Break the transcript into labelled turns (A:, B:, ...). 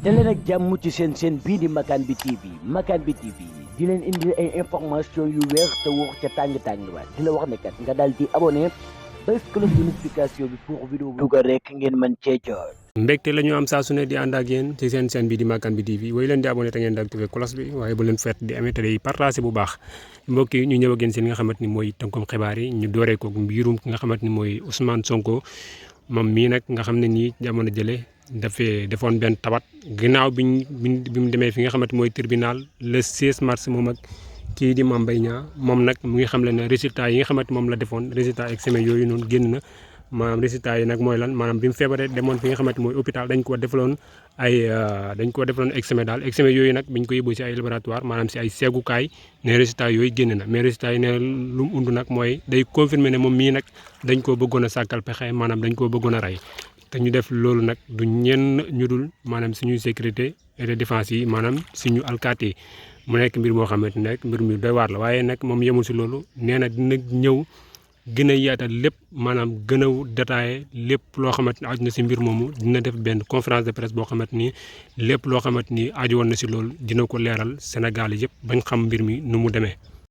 A: daleen ak jàmm ci seen bii di Makane bi TV Makane bi TV di leen indi ay information yu wér te wóor ca tàng-tàng ba di la wax ne kat nga daal di abonné bés cloche de notification bi pour vidéo bu dugal rek ngeen mën cee jot.
B: mbégte la ñu am saa su ne di ànd ak yéen ci seen bii di Makane bi TV woy leen di abonné te ngeen di activé cloche bi waaye bu leen fête di amee te day partagé bu baax mbokk yi ñu ñëw ak yéen seen nga xamante ni mooy tënkum xibaar yi ñu dooree ko mbirum ki nga xamante ni mooy Ousmane Sonko moom mii nag nga xam ne nii jamono jële dafee defoon benn tabat ginnaaw bi mu demee fi nga xamante mooy tribunal le 16 mars moom ak kii di Mame Mbaye Niang moom nag mu ngi xam le ne résultat yi nga xamante moom la defoon résultat examen yooyu noonu génn na maanaam résultat yi nag mooy lan maanaam bi mu feebaree demoon fi nga xamante mooy hôpital dañ ko defaloon examen daal examen yooyu nag biñ ko yóbbu si ay laboratoire maanaam si ay seegukaay ne résultat yooyu génn na mais résultat yi ne lu mu undu nag mooy day confirmer ne moom mii nag dañ koo bëggoon a sàkkal pexe maanaam dañ koo bëggoon a rey te ñu def loolu nag du ñenn ñu dul maanaam suñuy sécurité et de défense yi maanaam suñu alkaati yi mu nekk mbir moo xamante ne rek mbir mi doy waar la waaye nag moom yemul si loolu nee na dina ñëw gën a yaatal lépp maanaam gën a détaillé lépp loo xamante ni aju na si mbir moomu dina def benn conférence de presse boo xamante ni lépp loo xamante ni aju woon na si loolu dina ko leeral Sénégal yëpp bañ xam mbir mi nu mu demee.